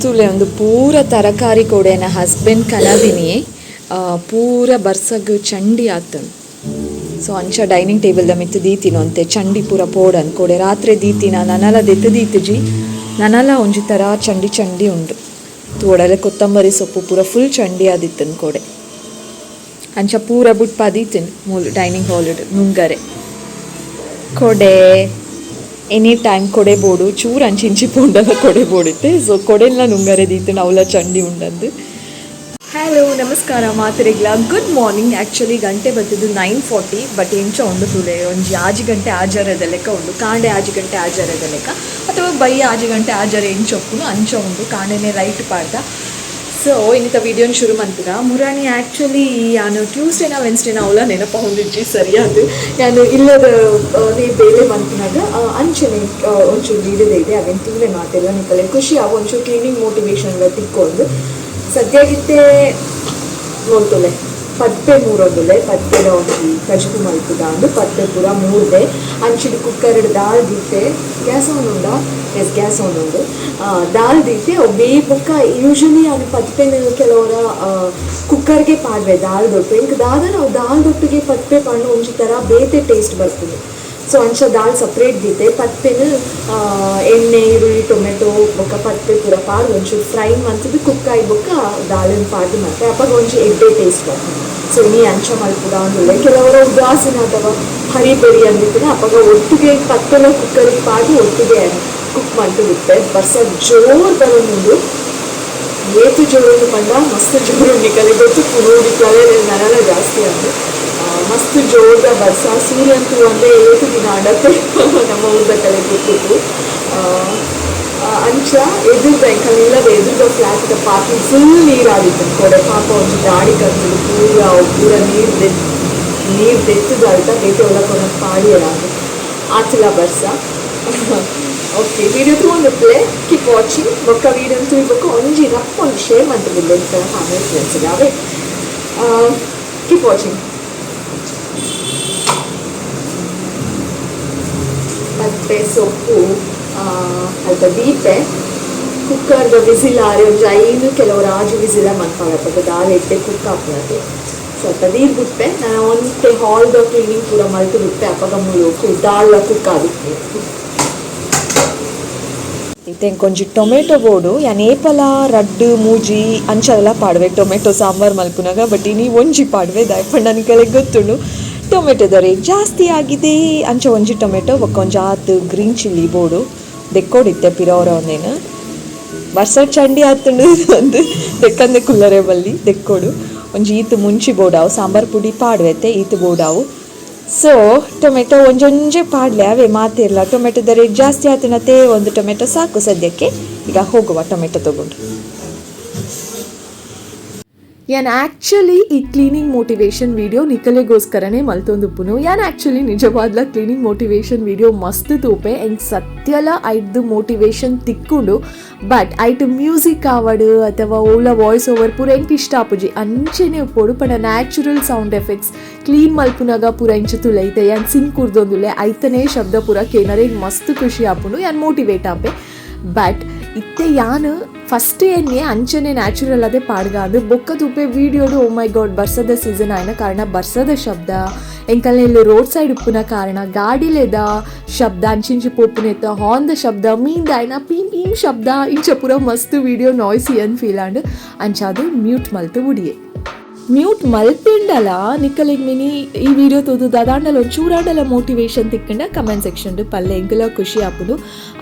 ತೂಲೆ ಒಂದು ಪೂರ ತರಕಾರಿ ಕೊಡೆನ ಹಸ್ಬೆಂಡ್ ಕನದಿನಿ ಪೂರ ಬರ್ಸಗ್ ಚಂಡಿ ಆತನ್. ಸೊ ಅಂಚ ಡೈನಿಂಗ್ ಟೇಬಲ್ ದ ಮಿತ್ತ್ ದೀತಿನ ಒಂತೆ ಚಂಡಿ ಪೂರ ಪೋಡನ್ ಕೊಡೆ ರಾತ್ರೆ ದೀತಿನ ನನಲ ದೆತ್ತ್ ದೀತಿಜಿ ನನಲ ಒಂಜಿ ತರ ಚಂಡಿ ಚಂಡಿ ಉಂಡು. ತೂವೊಡಲೆ ಕೊತ್ತಂಬರಿ ಸೊಪ್ಪು ಪೂರ ಫುಲ್ ಚಂಡಿ ಆದಿತ್ತನ್ ಕೊಡೆ. ಅಂಚ ಪೂರ ಬುಟ್ಪ ದೀತಿನ್ ಮೂಲು ಡೈನಿಂಗ್ ಹಾಲ್ ನುಂಗರೆ. ಕೊಡೆ ಎನಿ ಟೈಮ್ ಕೊಡೆ ಬೋಡು ಚೂರು ಅಂಚಿಂಚಿ ಪೋಂಡಲ ಕೊಡೆ ಬೋಡಿತ್ತೆ. ಸೊ ಕೊಡೆಲ್ಲ ನುಂಗರೆ ದೀತಿನ ಅವಲ ಚಂಡಿ ಉಂಡಂದು. ಹಲೋ ನಮಸ್ಕಾರ ಮಾತೆರೆಗ್ಲ ಗುಡ್ ಮಾರ್ನಿಂಗ್. ಆ್ಯಕ್ಚುಲಿ ಗಂಟೆ ಬತ್ತದು 9:40 ಬಟ್ ಎಂಚ ಉಂಡು ತೂಲೆ ಒಂಜಿ 6 ಗಂಟೆ ಆಜಾರದ ಲೆಕ್ಕ ಉಂಡು. ಕಾಂಡೆ 6 ಗಂಟೆ ಆಜಾರದ ಲೆಕ್ಕ ಅಥವಾ ಬೈ 6 ಗಂಟೆ ಆಜಾರ ಎಂಚ ಉಪ್ಪುನು ಅಂಚ ಉಂಡು. ಕಾಂಡೆನೆ ಲೈಟ್ ಪಾಡ್ದ. ಸೊ ಇನ್ನಿತ ವಿಡಿಯೋನ ಶುರು ಮಂತುಗ ಮುರಾಣಿ ಆ್ಯಕ್ಚುಲಿ ಯಾನು ಟ್ಯೂಸ್ಡೇನ ವೆನ್ಸ್ಡೇನ ಅವಲ ನೆನಪ ಹೊಂದಿಜ್ಜಿ ಸರಿಯಾದ. ನಾನು ಇಲ್ಲದ ಬೇಲೆ ಮಂತುನಾಗ ಅಂಚನೆ ಒಂಚೂರು ವೀಡಿಯೋದ ಇದೆ ಅವೇನು ತೂಲೆ ಮಾತೆಲ್ಲ ನಿಕಲೆ ಖುಷಿ ಆವು ಒಂಚೂರು ಕ್ಲೀನಿಂಗ್ ಮೋಟಿವೇಶನ್ ಎಲ್ಲ ತಿಕ್ಕೊಂಡು ಸದ್ಯಾಗಿತ್ತೆ ನೋಡ್ತೊಲೆ ಪದ್ಪೆ ಮೂರೊಂದುಲೆ ಪದ್ಪೆದ ಒಂಜಿ ಕಜಿಪು ಮಲ್ಪುದ ಅಂದು ಪದ್ಪೆ ಪೂರ ಮೂರ್ದೆ ಅಂಚಿಡ್ ಕುಕ್ಕರ್ಡ್ ದಾಲ್ ದೀತೆ ಗ್ಯಾಸ್ ಆನ್ ಉಂಡಾ ಎಸ್ ಗ್ಯಾಸ್ ಆನ್ ಉಂಡು ದಾಲ್ ದೀತೆ ಬೇ ಬೊಕ್ಕ ಯೂಶಲಿ ಅದು ಪದ್ಪೆನ ಕೆಲವರ ಕುಕ್ಕರ್ಗೆ ಪಾಡ್ವೆ ದಾಲ್ ದೊಟ್ಟು ಇಂಕ್ ದಾದ ನಾವು ದಾಲ್ ದೊಟ್ಟಿಗೆ ಪದ್ಪೆ ಪಾಡ್ನ ಒಂಜಿ ಥರ ಬೇತೆ ಟೇಸ್ಟ್ ಬರ್ಪುಂಡು. ಸೊ ಅಂಚ ದಾಲ್ ಸಪ್ರೇಟ್ ದೀತೆ ಪದ್ಪೆನ್ ಎಣ್ಣೆ ಈರುಳ್ಳಿ ಟೊಮೆಟೊ ಬೊಕ್ಕ ಪದ್ಪೆ ಪೂರ ಪಾಡ್ದು ಒಂಚೂರು ಫ್ರೈ ಮಂತುದು ಕುಕ್ಕಾಯಿ ಬೊಕ್ಕ ದಾಲನ್ ಪಾಡ್ದು ಮತ್ತೆ ಅಪಗ ಒಂಜಿ ಎಡ್ಡೆ ಟೇಸ್ಟ್ ಬರ್ಪುಂಡು. ಸೊ ಇನಿ ಅಂಚ ಮಲ್ಪುದ ಅಂದುಲ್ಲೆ ಕೆಲವರ ಉದಾಸೀನ ಅಥವಾ ಹರಿ ಬರಿ ಅಂದಿತ್ತಿನ ಅಪಗ ಒಟ್ಟಿಗೆ ಪತ್ತೆಲ ಕುಕ್ಕರಿಗೆ ಪಾಡ್ದು ಒಟ್ಟಿಗೆ ಕುಕ್ ಮಂತು ಬಿಟ್ಟೆ. ಬರ್ಸ ಜೋರು ಬರೋನುಂಡು ಏತು ಜೋರು ಪಂಡ ಮಸ್ತ್ ಜೋರು ನಿಕಲೆ ಗೊತ್ತು ನೋಡಿ ನನಲ ಜಾಸ್ತಿ ಅಂದು ಮಸ್ತ್ ಜೋರದ ಬರ್ಸ ಸೂರ್ಯಂತೂ ಅಂದ್ರೆ ಏತು ದಿನ ಆಡತ್ತೆ ನಮ್ಮ ಊರ್ದ ಕಲೆ ಗೊತ್ತಿತ್ತು. ಅಂಚ ಎದುರ್ದ ಎಂಕಲ್ನಿಲ್ಲದ ಎದುರ್ದ ಫ್ಲಾಟ್ ಪಾರ್ಕಿಂಗ್ ಫುಲ್ ನೀರಾದಿತ್ತು ಕೊಡೆ ಪಾಪ ಒಂಜಿ ಗಾಡಿ ಕಂತುದು ಪೂರ ಪೂರ ನೀರು ನೀರು ದೆತ್ತದ ಅಲ್ತ ಬೇತೆ ಒಳ ಕೊನ ಪಾಡಿಯರ ಆತಲ ಬರ್ಸ. ಓಕೆ ವಿಡಿಯೋ ತೂವೊಂದುಪ್ಪುಲೆ ಕೀಪ್ ವಾಚಿಂಗ್ ಬೊಕ್ಕ ವಿಡಿಯೋ ತೂಯಿ ಬೊಕ್ಕ ಒಂಜಿ ರಪ್ಪ ಒಂಜಿ ಶೇರ್ ಮಂತ್ ಬಿಲ್ಲೆ ಫ್ಯಾಮಿಲಿ ಫ್ರೆಂಡ್ಸ್ ಅವೇ ಕೀಪ್ ವಾಚಿಂಗ್. ಪದ್ಪೆ ಸೊಪ್ಪು ಅಲ್ಪ ದೀಪೆ ಕುಕ್ಕರ್ದ ವಿಸಿಲ್ ಆರೆ ಒಂಜಿ 5 ಕೆಲವರು 6 ವಿಸಿಲ ಮನ್ಪಾಗಪ್ಪ ದಾಲ್ ಎಡ್ಡೆ ಕುಕ್ ಆಪುನತೆ ಸ್ವಲ್ಪ ನೀರು ಬಿಟ್ಟೆ ನಾನು ಒಂತೆ ಹಾಲ್ದ ಕ್ಲೀನಿಂಗ್ ಪೂರ ಮಲ್ತು ಬಿಟ್ಟೆ ಅಪಗ ಮೂಲು ದಾಲ್ ಕುಕ್ ಆದಿತ್ತೆ. ಇತ್ತೆ ಒಂಜಿ ಟೊಮೆಟೊ ಬೋಡು ಯಾನ್ ಏಪಲ ರಡ್ಡು ಮೂಜಿ ಅಂಚಲ ಪಾಡ್ವೆ ಟೊಮೆಟೊ ಸಾಂಬಾರ್ ಮಲ್ಪುನಾಗ ಬಟ್ ಇನಿ ಒಂಜಿ ಪಾಡ್ವೆ ದಾಯೆ ನಿಕಲೆಗ್ ಗೊತ್ತುಂಡು ಟೊಮೆಟೊದ ರೇಟ್ ಜಾಸ್ತಿ ಆಗಿದೆ. ಅಂಚ ಒಂಜಿ ಟೊಮೆಟೊ ಬೊಕ್ಕ ಒಂಜಿ ಆತ್ ಗ್ರೀನ್ ಚಿಲ್ಲಿ ಬೋಡು ದೆಕ್ಕೋಡಿತ್ತೆ ಪಿರೋರ ಒಂದೇನು ಬರ್ಸ ಚಂಡಿ ಆತುಂಡು ಒಂದು ದೆಕ್ಕಂದೆ ಕುಲ್ಲರೆ ಬಲ್ಲಿ ದೆಕ್ಕೋಡು ಒಂಜಿ ಈತ್ ಮುಂಚಿ ಬೋಡಾವು ಸಾಂಬಾರ್ ಪುಡಿ ಪಾಡ್ವೆತ್ತೆ ಈತ್ ಬೋಡಾವು. ಸೊ ಟೊಮೆಟೊ ಒಂಜೊಂಜೆ ಪಾಡ್ಲೆ ಅವೇ ಮಾತಿರಲ್ಲ ಟೊಮೆಟೊದ ರೇಟ್ ಜಾಸ್ತಿ ಆತನತೆ ಒಂದು ಟೊಮೆಟೊ ಸಾಕು ಸದ್ಯಕ್ಕೆ. ಈಗ ಹೋಗುವ ಟೊಮೆಟೊ ತಗೊಂಡು. ಯಾನ್ ಆ್ಯಕ್ಚುಲಿ ಈ ಕ್ಲೀನಿಂಗ್ ಮೋಟಿವೇಶನ್ ವಿಡಿಯೋ ನಿಕಲೆಗೋಸ್ಕರನೇ ಮಲ್ತೊಂದುಪ್ಪುನು. ಯಾನ್ ಆ್ಯಕ್ಚುಲಿ ನಿಜವಾದ್ಲ ಕ್ಲೀನಿಂಗ್ ಮೋಟಿವೇಶನ್ ವಿಡಿಯೋ ಮಸ್ತ್ ತೂಪೆ ಎಂಕ್ ಸತ್ಯಲ ಐಡ್ದು ಮೋಟಿವೇಶನ್ ತಿಕ್ಕುಂಡು. ಬಟ್ ಐಟ್ ಮ್ಯೂಸಿಕ್ ಆವಡ್ ಅಥವಾ ಓಲ ವಾಯ್ಸ್ ಓವರ್ ಪೂರ ಎಂಕ್ ಇಷ್ಟ ಆಪುಜಿ ಅಂಚೆನೆ ಉಪ್ಪೊಡು ಪಂಡ ನ್ಯಾಚುರಲ್ ಸೌಂಡ್ ಎಫೆಕ್ಟ್ಸ್ ಕ್ಲೀನ್ ಮಲ್ಪುನಾಗ ಪೂರ ಇಂಚ ತುಲೈತೆ ಯಾನ್ ಸಿಂಕ್ ಕುರ್ದೊಂದುಲ್ಲೆ ಐತನೇ ಶಬ್ದ ಪೂರ ಕೇನರೆ ಮಸ್ತ್ ಖುಷಿ ಆಪುಂಡು ಯಾನ್ ಮೋಟಿವೇಟ್ ಆಪೆ. ಬಟ್ ಇತ್ತೆ ಯಾನ್ ಫಸ್ಟ್ ಎನ್ನೆ ಅಂಚನೆ ನ್ಯಾಚುರಲ್ ಅದೇ ಪಾಡ್ಗಾದು ಬೊಕ್ಕ ತೂಪೆ ವಿಡಿಯೋಡು ಓ ಮೈ ಗಾಡ್ ಬರ್ಸದ ಸೀಸನ್ ಆಯ್ನ ಕಾರಣ ಬರ್ಸದ ಶಬ್ದ ಎಂಕಲ್ನ ಇಲ್ಲಿ ರೋಡ್ ಸೈಡ್ ಉಪ್ಪುನ ಕಾರಣ ಗಾಡಿಲೆದ ಶಬ್ದ ಅಂಚಿಂಚಿ ಪೋಪುನೆತ್ತ ಹಾರ್ನ್ the ಶಬ್ದ ಮೀಂದ ಆಯ್ನ ಪೀಂ ಪೀಂ ಶಬ್ದ ಇಂಚ ಪೂರ ಮಸ್ತ್ ವಿಡಿಯೋ ನಾಯ್ಸ್ ಏನ್ ಫೀಲ್ ಆಂಡ್ ಅಂಚಾದ್ ಮ್ಯೂಟ್ ಮಲ್ತು ಬುಡಿಯೆ. ಮ್ಯೂಟ್ ಮಲ್ಪಿಂಡಲ ನಿಕ್ಕಲಿಗ್ ಮಿನಿ ಈ ವಿಡಿಯೋ ತೂದು ದಾದಾಂಡಲ ಒಂಚೂರಾಂಡಲ ಮೋಟಿವೇಶನ್ ತಿಕ್ಕಂಡ ಕಮೆಂಟ್ ಸೆಕ್ಷನ್ ಪಲ್ಲೆ ಎಂಕುಲ ಖುಷಿ ಆಪುಂಡು.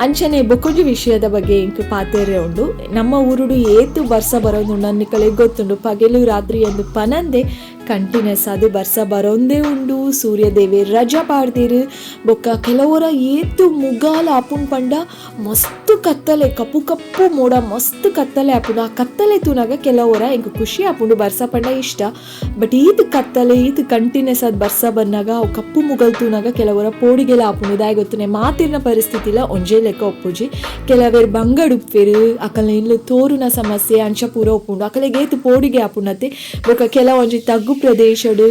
ಅಂಚನೆ ಬೊಕ್ಕೊಂಜಿ ವಿಷಯದ ಬಗ್ಗೆ ಎಂಕ್ ಪಾತೆರೆ ಉಂಡು. ನಮ್ಮ ಊರುಡು ಏತು ಬರ್ಸ ಬರೋದುಂಡು ನಿಕ್ಕಲೆಗ್ ಗೊತ್ತುಂಡು ಪಗೆಲು ರಾತ್ರಿ ಎಂದು ಪನಂದೆ ಕಂಟಿನ್ಯೂಸ್ ಅದು ಬರ್ಸ ಬರೋಂದೇ ಉಂಡು. ಸೂರ್ಯದೇವೆ ರಜಾ ಪಾಡ್ದಿರು ಬೊಕ್ಕ ಕೆಲವರ ಏತು ಮುಗಾಲ ಆಪುಂಡು ಪಂಡ ಮಸ್ತ್ ಕತ್ತಲೆ ಕಪ್ಪು ಕಪ್ಪು ಮೋಡ ಮಸ್ತ್ ಕತ್ತಲೆ ಆಪುಂಡು. ಆ ಕತ್ತಲೆ ತೂನಾಗ ಕೆಲವರ ಎಂಕ್ ಖುಷಿ ಆಪುಂಡು ಬರ್ಸ ಪಂಡ ಇಷ್ಟ. ಬಟ್ ಈತ್ ಕತ್ತಲೆ ಈತ್ ಕಂಟಿನ್ಯೂಸ್ ಆದ್ ಬರ್ಸ ಬಂದಾಗ ಅವು ಕಪ್ಪು ಮುಗಲ್ ತೂನಾಗ ಕೆಲವರ ಪೋಡಿಗೆಲ ಆಪುಂಡು. ದಾಯೆ ಗೊತ್ತುನೆ ಮಾತಿರ್ನ ಪರಿಸ್ಥಿತಿಲ ಒಂಜೇ ಲೆಕ್ಕ ಒಪ್ಪುಜಿ. ಕೆಲವೇರ್ ಬಂಗಡ್ ಉಪ್ಪೇರು ಅಕಲ್ನ ಇಲ್ಲು ತೋರುನ ಸಮಸ್ಯೆ ಅಂಚ ಪೂರ ಉಪ್ಪುಂಡು ಅಕಲೆಗ್ ಏತ್ ಪೋಡಿಗೆ ಆಪುಂಡತೆ. ಬೊಕ್ಕ ಕೆಲವೊಂಜಿ ತಗ್ಗು ತಗ್ಗು ಪ್ರದೇಶಡು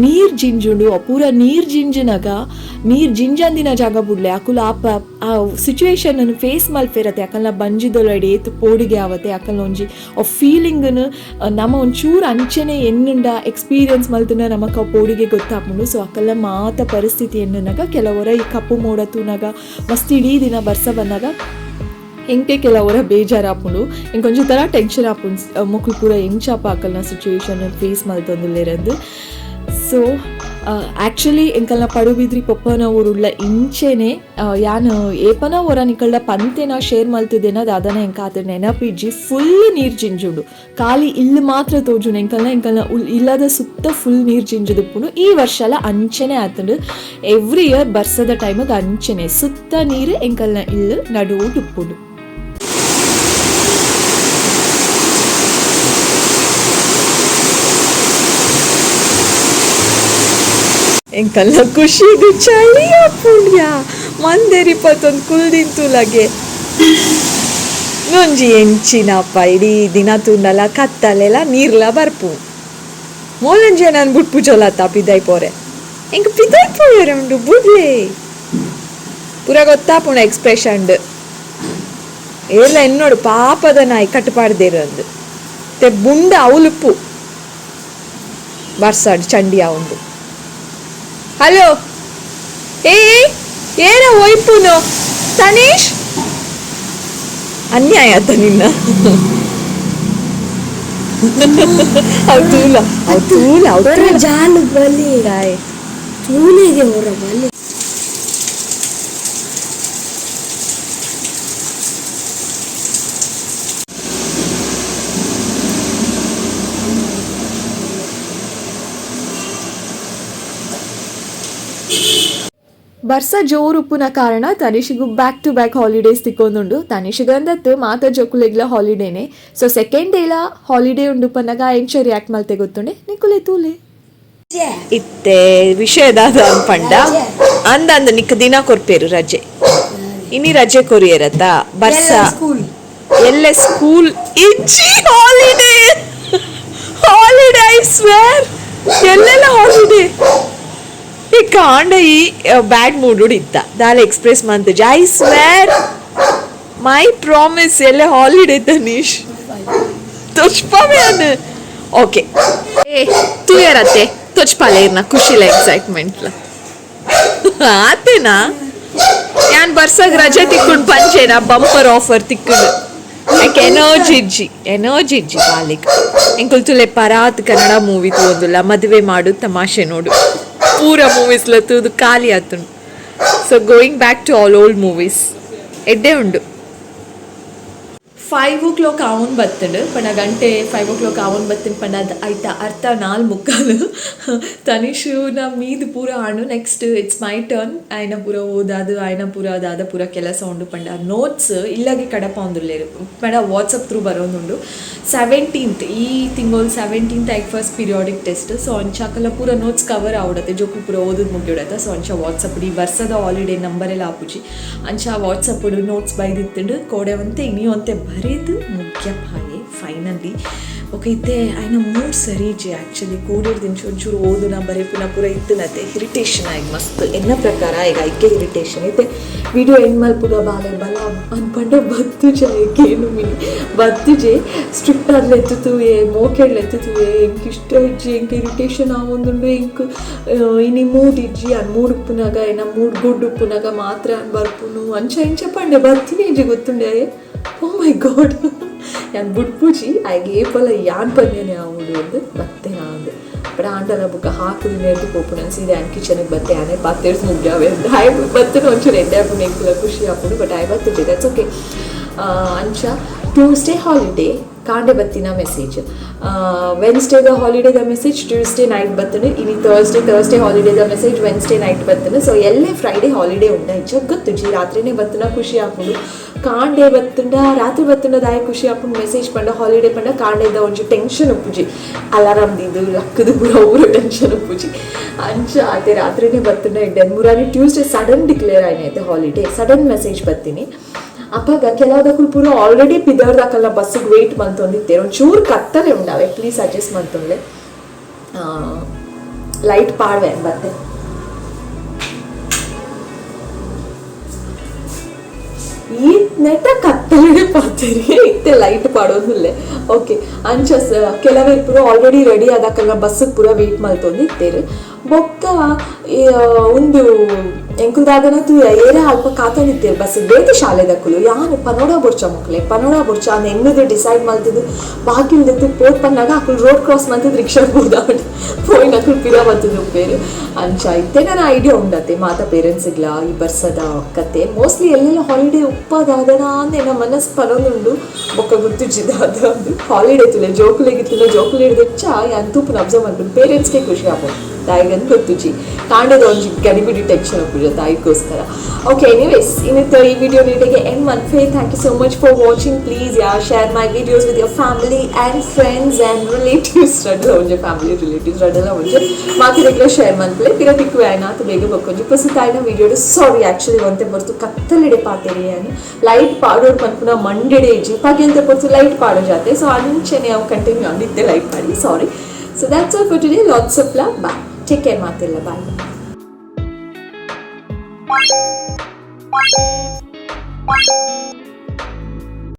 ನೀರ್ ಜಿಂಜುಂಡು. ಪೂರ ನೀರ್ ಜಿಂಜಿನಾಗ ನೀರ್ ಜಿಂಜಂದಿನ ಜಾಗ ಬುಡ್ಲೆ ಅಕುಲು ಆಪ ಆ ಸಿಚುವೇಶನ್ ಫೇಸ್ ಮಲ್ಪೆರತೆ. ಅಕಲ್ನ ಬಂಜಿದೊಳಡೆ ಏತ್ ಪೋಡಿಗೆ ಆವತೆ ಅಕಲ್ನ ಒಂಜಿ ಆ ಫೀಲಿಂಗ್ನು ನಮ ಒಂಚೂರು ಅಂಚನೆ ಎನ್ನುಂಡ ಎಕ್ಸ್ಪೀರಿಯನ್ಸ್ ಮಲ್ತುಂಡ ನಮಕ್ ಆ ಪೋಡಿಗೆ ಗೊತ್ತಾಪುಂಡು. ಸೊ ಅಕಲ್ನ ಮಾತ ಪರಿಸ್ಥಿತಿ ಎನ್ನುನಾಗ ಕೆಲವರ ಈ ಕಪ್ಪು ಮೋಡ ತೂನಾಗ ಮಸ್ತ್ ಇಡೀ ದಿನ ಬರ್ಸ ಬಂದಾಗ ಎಂಕೆ ಕೆಲವರ ಬೇಜಾರಾಪುಂಡು, ಎಂಕೊಂಜಿ ಥರ ಟೆನ್ಷನ್ ಆಪುಂಡು ಮೊಕ್ಲು ಪೂರ ಎಂಚಾಪ ಅಕಲ್ನ ಸಿಚುವೇಶನ್ ಫೇಸ್ ಮಲ್ತೊಂದುಲ್ಲೆರಂದು. ಸೊ ಆ್ಯಕ್ಚುಲಿ ಎಂಕಲ್ನ ಪಡುಬಿದ್ರಿ ಪೊಪ್ಪನ ಊರುಳ್ಳ ಇಂಚೆನೆ ಯಾನ್ ಏಪನ ಒರ ನಿಕಲ್ಡ ಪಂತೆನ ಶೇರ್ ಮಲ್ತದೇನ ದಾದನ ಎಂಕ ಆತ ನೆನಪಿಜ್ಜಿ. ಫುಲ್ ನೀರು ಜಿಂಜುಂಡು, ಖಾಲಿ ಇಲ್ಲು ಮಾತ್ರ ತೋಜುಂಡು. ಎಂಕಲ್ನ ಎಂಕಲ್ನ ಇಲ್ಲದ ಸುತ್ತ ಫುಲ್ ನೀರು ಜಿಂಜುದುಪ್ಪುಂಡು. ಈ ವರ್ಷಲ ಅಂಚೆನೆ ಆತುಂಡು. ಎವ್ರಿ ಇಯರ್ ಬರ್ಸದ ಟೈಮಿಗೆ ಅಂಚೆನೆ ಸುತ್ತ ನೀರು ಎಂಕಲ್ನ ಇಲ್ಲು ನಡುವುಡುಪ್ಪುಂಡು. ಎಂಕಲ್ನ ಖುಷಿಗ್ ಚಳಿ ಆಪುಂಡ್ಯಾ ಮಂದೆರಿಪತ್ತೊಂದು ಕುಲ್ದಿಂತುಲಗೆ ನೊಂಜಿ ಎಂಚಿನಪ್ಪ ಇಡೀ ದಿನ ತೂಂಡಲ ಕತ್ತಲೆಲ ನೀರ್ಲ ಬರ್ಪು ಮೂಲಂಜೆ ನಾನು ಬುಟ್ಪು ಚೊಲತ್ತ ಪಿದಾಯ್ ಪೋರೆ ಎಂಕ್ ಪಿದಾಯ್ ಪೋಯರೆ ಉಂಡು ಬುಡ್ಲೆ ಪೂರ ಗೊತ್ತಾಪುಂಡು ಎಕ್ಸ್ಪ್ರೆಷನ್ ಏರ್ಲ ಎನ್ನೋಡು ಪಾಪದ ನಾಯಿ ಕಟ್ಟುಪಾಡ್ದೇರು ಅಂದು ತೆ ಬುಂಡ ಅವಲುಪ್ಪು ಬರ್ಸಾಡು ಚಂಡಿ ಉಂಡು. ಹಲೋ ಏ ಏನ ಒಯ್ಪುನು ತನೀಶ್ ಅನ್ಯಾಯ ಆತ ನಿನ್ನ. ಅವ್ ತೂಲ ಅವ್ ತೂಲ ಅವ್ ಹೊರ ತೂಲ ಜಾಲು ಬಲಿ ತೂಲಿಗೆ ಹೊರ ಬಲಿ. ಬರ್ಸ ಜೋರುಪ್ಪುನ ಕಾರಣ ತನಿಷಿಗೂ back to back holidays ತಿಕ್ಕೊಂದುಂಡು. ತನಿಷಿಗಂದತ್ತು ಮಾತ ಜೋಕುಲೆಗ್ಲ ಹಾಲಿಡೇನೆ. ಸೊ ಸೆಕೆಂಡ್ ಡೇಲ ಹಾಲಿಡೇ ಉಂಡು ಪನ್ನಗ ಎಂಚ ರಿಯಾಕ್ಟ್ ಮಲ್ತೆ ಗೊತ್ತುಂಡೆ ನಿಕುಲೆ ತೂಲೆ. ಇತ್ತೆ ವಿಷಯದಾದ ಪಂಡ ಅಂದಂದು ನಿಕ್ ದಿನ ಕೊರ್ಪೇರು ರಜೆ, ಇನಿ ರಜೆ ಕೊರಿಯರತ್ತ ಬರ್ಸ ಸ್ಕೂಲ್ ಎಲ್ಲ ಸ್ಕೂಲ್ ಇಜ್ಜಿ holiday holiday I square ಎಲ್ಲೆಲ್ಲ ಹಾಲಿಡೇ. ಈ ಕಾಂಡ ಈ ಬ್ಯಾಡ್ ಮೂಡ್ ಇತ್ತ ದಾಲ ಎಕ್ಸ್ಪ್ರೆಸ್ ಮಂತ್ I square my promise ಎಲ್ಲ ಹಾಲಿಡೇ ತನೀಶ್ ತೊಚ್ಪಾವೆ ಅನ್ನು ಓಕೆ ಏ ತೂಯರತ್ತೆ ತೊಚ್ಪಾಲೆ ಇರ್ನ ಖುಷಿಲ ಎಕ್ಸೈಟ್ಮೆಂಟ್ಲ ಆತೇನಾ ಯಾನ್ ಬರ್ಸಾಗ ರಜೆ ತಿಕ್ಕೊಂಡು ಪಂಚೇನಾ ಬಂಪರ್ ಆಫರ್ ತಿಕ್ಕೊಂಡು ಯಾಕೆ ಎನರ್ಜಿ ಇಜ್ಜಿ ಎನರ್ಜಿ ಇಜ್ಜಿ ಬಾಲಿಕ್. ಎಂಕುಲ್ ತುಲೆ ಪರಾತ್ ಕನ್ನಡ ಮೂವಿ ತೂವೊಂದುಲ್ಲ ಮದುವೆ ಮಾಡು ತಮಾಷೆ ನೋಡು ಪೂರ ಮೂವೀಸ್ಲ ತೂದು ಖಾಲಿ ಆತುಂಡು. So going back to all old movies ಎಡ್ಡೆ ಉಂಡು. 5 o'clock ಆವೊಂದು ಬತ್ತಂಡು ಪಂಡ ಗಂಟೆ 5 o'clock ಆವೊಂದು ಬತ್ತಂಡು ಪಂಡ ಅದು ಐತ ಅರ್ಥ ನಾಲ್ ಮುಕ್ಕಾಲು. ತನಿಷು ನ ಮೀದು ಪೂರ ಆಣು. Next it's my turn. ಆಯ್ನ ಪೂರ ಓದಾದು ಆಯ್ನ ಪೂರ ಅದಾದ ಪೂರ ಕೆಲಸ ಉಂಡು ಪಂಡ ನೋಟ್ಸ್ ಇಲ್ಲಾಗೆ ಕಡಪ ಒಂದುಲ್ಲೇರು ಪಂಡ ವಾಟ್ಸಪ್ ಥ್ರೂ ಬರೋದುಂಡು. 17th ಈ ತಿಂಗಳು 17th ಐಕ್ first periodic test. So ಅಂಚಾಕಲ ಪೂರ ನೋಟ್ಸ್ ಕವರ್ ಆವಡತ್ತೆ ಜೋಕು ಪೂರ ಓದೋದು ಮುಗಿಯೋಡತ್ತೆ. ಸೊ ಅಂಚ ವಾಟ್ಸಪ್ ಈ ವರ್ಷದ ಹಾಲಿಡೇ ನಂಬರ್ ಎಲ್ಲ ಆಪುಜಿ ಅಂಚ ವಾಟ್ಸಪ್ ನೋಟ್ಸ್ ಬೈದಿತ್ತಂಡು ಕೋಡೆ ಒಂತೆ ಇನಿ ಒಂತೆ ಬರೆದು ಮುಖ್ಯಪಾಯೆ ಫೈನಲಿ. ಓಕೆ ಇತ್ತೆ ಆಯ್ನ ಮೂಡ್ ಸರಿ ಇಜ್ಜಿ ಆ್ಯಕ್ಚುಲಿ ಕೂಡಿರ್ದಿಂಚ ಒಂಚೂರು ಓದುನ ಬರೆಪುನ ಪೂರ ಇತ್ತನತೆ ಇರಿಟೇಷನ್ ಆಗಿ ಮಸ್ತ್ ಎನ್ನ ಪ್ರಕಾರ ಈಗ ಐಕೆ ಇರಿಟೇಷನ್ ಇತ್ತೆ ವಿಡಿಯೋ ಎಂಡ್ ಮಲ್ಪುಗ ಬಾಲೆ ಬಲ ಅನ್ಪಂಡ ಬತ್ತುಜೆ ಏನು ಮಿನಿ ಬತ್ತುಜೆ ಸ್ಟ್ರಿಕ್ಟ್ ಆದ್ಲೆ ಎತ್ತುತ್ತುವೆ ಮೋಕೆಡ್ಲೆ ಎತ್ತುತ್ತುವೆ ಎಂಕ್ ಇಷ್ಟ ಇಜ್ಜಿ ಎಂಕ್ ಇರಿಟೇಷನ್ ಆವೊಂದುಂಡು ಎಂಕ್ ಇನಿ ಮೂಡ್ ಇಜ್ಜಿ ಅನ್ ಮೂಡ್ ಉಪ್ಪುನಾಗ ಏನ ಮೂಡ್ ಗುಡ್ ಉಪ್ಪುನಾಗ ಮಾತ್ರ ಅನ್ ಬರ್ಪುನು ಅಂಚ ಇಂಚ ಪಂಡೆ ಬರ್ತೀನಿ ಇಜ್ಜಿ ಗೊತ್ತುಂಡೆ. ಓ ಮೈ ಗಾಡ್ ಯಾನ್ ಬುಡ್ಪುಜಿ ಆಯ್ಗೆ ಏಪಲ ಯಾನ್ ಪನ್ಯನೆ ಆವುಡು ಅಂದ್ ಬತ್ತೆ ಅಂದ್ ಬಟ್ ಆಂಡಲ ಬುಕ್ಕ ಹಾಕುದು ನೇರ್ದು ಪೋಪುನ ಸೀದಾ ಯಾನ್ ಕಿಚನ್ಗೆ ಬತ್ತೆ ಆನೆ ಪಾತೇರ್ಸ್ ಮುಗ್ಯಾವೆ ಅಂದ್ ಹಾಯ್ ಬತ್ತನ ಒಂಚೂರು ಎಡ್ಡೆ ಆಪುಂಡು ಎಂಕುಲ ಖುಷಿ ಆಪುಂಡು ಬಟ್ ಆಯ್ ಬತ್ತುಜಿ that's okay. ಅಂಚ ಟ್ಯೂಸ್ಡೇ ಹಾಲಿಡೇ ಕಾಂಡೆ ಬತ್ತಿನ ಮೆಸೇಜ್ ವೆನ್ಸ್ಡೇದ ಹಾಲಿಡೇದ message Tuesday night ಬತ್ತನೆ ಇನಿ ಥರ್ಸ್ಡೇ ಥರ್ಸ್ಡೇ ಹಾಲಿಡೇದ message Wednesday night ಬತ್ತನೆ. So ಎಲ್ಲೇ ಫ್ರೈಡೇ ಹಾಲಿಡೇ ಉಂಡ ಇಚ್ಚ ಗೊತ್ತುಜಿ ರಾತ್ರಿನೇ ಬತ್ತನ ಖುಷಿ ಆಪುಂಡು ಕಾಂಡೆ ಬತ್ತುಂಡ ರಾತ್ರಿ ಬತ್ತುಂಡ ದಾಯ ಖುಷಿ ಆಪುಂಡು ಮೆಸೇಜ್ ಪಂಡ ಹಾಲಿಡೇ ಪಂಡ ಕಾಂಡೆದ ಒಂಜಿ ಟೆನ್ಷನ್ ಉಪ್ಪುಜಿ ಅಲಾರಾಮ್ ದಿದ್ದು ಲಕ್ಕದು ಪೂರ ಊರ ಟೆನ್ಷನ್ ಉಪ್ಪುಜಿ ಅಂಚ ಅದೇ ರಾತ್ರಿನೇ ಬತ್ತುಂಡ ಎಡ್ಡೆ ಮುರಾನಿ Tuesday sudden declare ಆಯ್ನೈತೆ holiday sudden message ಬತ್ತೀನಿ. ಅಪ್ಪಾಗ ಕೆಲವುದಕ್ಕೂ ಪೂರ ಆಲ್ರೆಡಿ ಪಿದರ್ದಾಕಲ್ಲ ಬಸ್ಸಿಗೆ ವೆಯ್ಟ್ ಮಂತೊಂದಿತ್ತೇರು ಒಂಚೂರು ಕತ್ತಲೆ ಉಂಡಾವೆ ಪ್ಲೀಸ್ ಅಡ್ಜಸ್ಟ್ ಮಂತೊಂದೆ. ಲೈಟ್ ಪಾಡ್ವೆ ಬತ್ತೆ. ಈ ನೆಟ ಕತ್ತಲೆ ಪಾತೆರಿ ಇತ್ತೆ ಲೈಟ್ ಪಾಡೋದಿಲ್ಲ. ಓಕೆ, ಅಂಚ ಕೆಲವೇರ್ ಪೂರ ಆಲ್ರೆಡಿ ರೆಡಿ ಆದಕಲ್ಲ ಬಸ್ ಪೂರ ವೇಟ್ ಮಲ್ತೊಂದು ಇತ್ತೇರು. ಬೊಕ್ಕ ಉಂದು ಎಂಕುಲ್ದಾದನ ತೂಯ ಏರ ಅಲ್ಪ ಕಾತೊಂದಿತ್ತೇರು ಬಸ್ ಬೇತೆ ಶಾಲೆದಕುಲು. ಯಾನ್ ಪನೋಡ ಬೊರ್ಚ ಮಕ್ಲೆ, ಪನೋಡ ಬೊರ್ಚ ಅಂದ್ ಎನ್ನುದು ಡಿಸೈಡ್ ಮಲ್ತದು ಬಾಕಿಲ್ದೆತ್ತು ಪೋತ್ ಪನ್ನಾಗ ಅಕುಲು ರೋಡ್ ಕ್ರಾಸ್ ಮಲ್ತದು ರಿಕ್ಷಾ ಪೋದಾಂಡ್ ಪೋಯಿನ ಅಕುಲು ಪಿರ ಬತ್ತುದು ಉಪ್ಪೇರು. ಅಂಚ ಇತ್ತೆ ನನ್ನ ಐಡಿಯಾ ಉಂಡತೆ ಮಾತ ಪೇರೆಂಟ್ಸ್ಗ್ಲಾ ಈ ಬರ್ಸದ ಕತೆ. ಮೋಸ್ಟ್ಲಿ ಎಲ್ಲೆಲ್ಲ ಹಾಲಿಡೇ ಉಪ್ಪದಾದನ ಅಂದ್ ಎನ್ನ ಮನಸ್ಸು ಪನೊಂದುಂಡು. ಬೊಕ್ಕ ಗುರ್ತುಜ್ಜಿ ದಾದ ಹಾಲಿಡೇ ತುಲೆ ಜೋಕುಲೆಗಿತ್ತಿನ ಜೋಕುಲೆಡ್ದೆಚ್ಚ ಯಾನ್ ತೂಪುನ ಅಬ್ಸರ್ವ್ ಮಲ್ಪುನು ಪೇರೆಂಟ್ಸ್ಗೆ ಖುಷಿ ಆಪುಂಡು. ದಾಯಿಗಂದ್ ಗೊತ್ತುಜ್ಜಿ, ಕಾಂಡೆದ ಒಂಜಿ ಗಡಿಬಿಡಿ ಟೆನ್ಷನ್ ಉಪ್ಪುಜ ತಾಯಿಗೋಸ್ಕರ. ಓಕೆ, ಎನಿವೇಸ್, ಇನ್ನಿತ್ತ ಈ ವಿಡಿಯೋ ನೀಟಿಗೆ ಎಂಡ್ ಮನ್ಫೆ. Thank you so much for watching. Please yeah share my videos with your family and friends and relatives. ರಡ್ಡಲ ಒಂಜಿ ಫ್ಯಾಮಿಲಿ ರಿಲೇಟಿವ್ಸ್ ರಡ್ಡಲ ಒಂಜಿ ಮಾತಿರೆಗ್ಲ ಶೇರ್ ಮನ್ಪುಲೆ. ಪಿರ ತಿಕ್ಕುವೆ ಆಯ್ನಾತ್ ಬೇಗ ಬೊಕ್ಕೊಂಜಿ ಪೊಸತಾಯಿನ ವಿಡಿಯೋ. ಸಾರಿ, ಆಕ್ಚುಲಿ ಒಂತೆ ಪೊರ್ತು ಕತ್ತಲೆಡೆ ಪಾತೆರಿ. ಯಾನ್ ಲೈಟ್ ಪಾಡೋಡು ಪನ್ಪುನ ಮಂಡೆಡೆ ಇಜ್ಜಿ, ಪಗೆಲ್ದ ಪೊರ್ತು ಲೈಟ್ ಪಾಡೋ ಜಾತೆ. ಸೊ ಅಂಚೆನೆ ಅವು continue and light Padi. Sorry. So that's all for today. Lots of love. Bye, take care ಮಾತಿಲ್ಲ. ಬಾಯ್.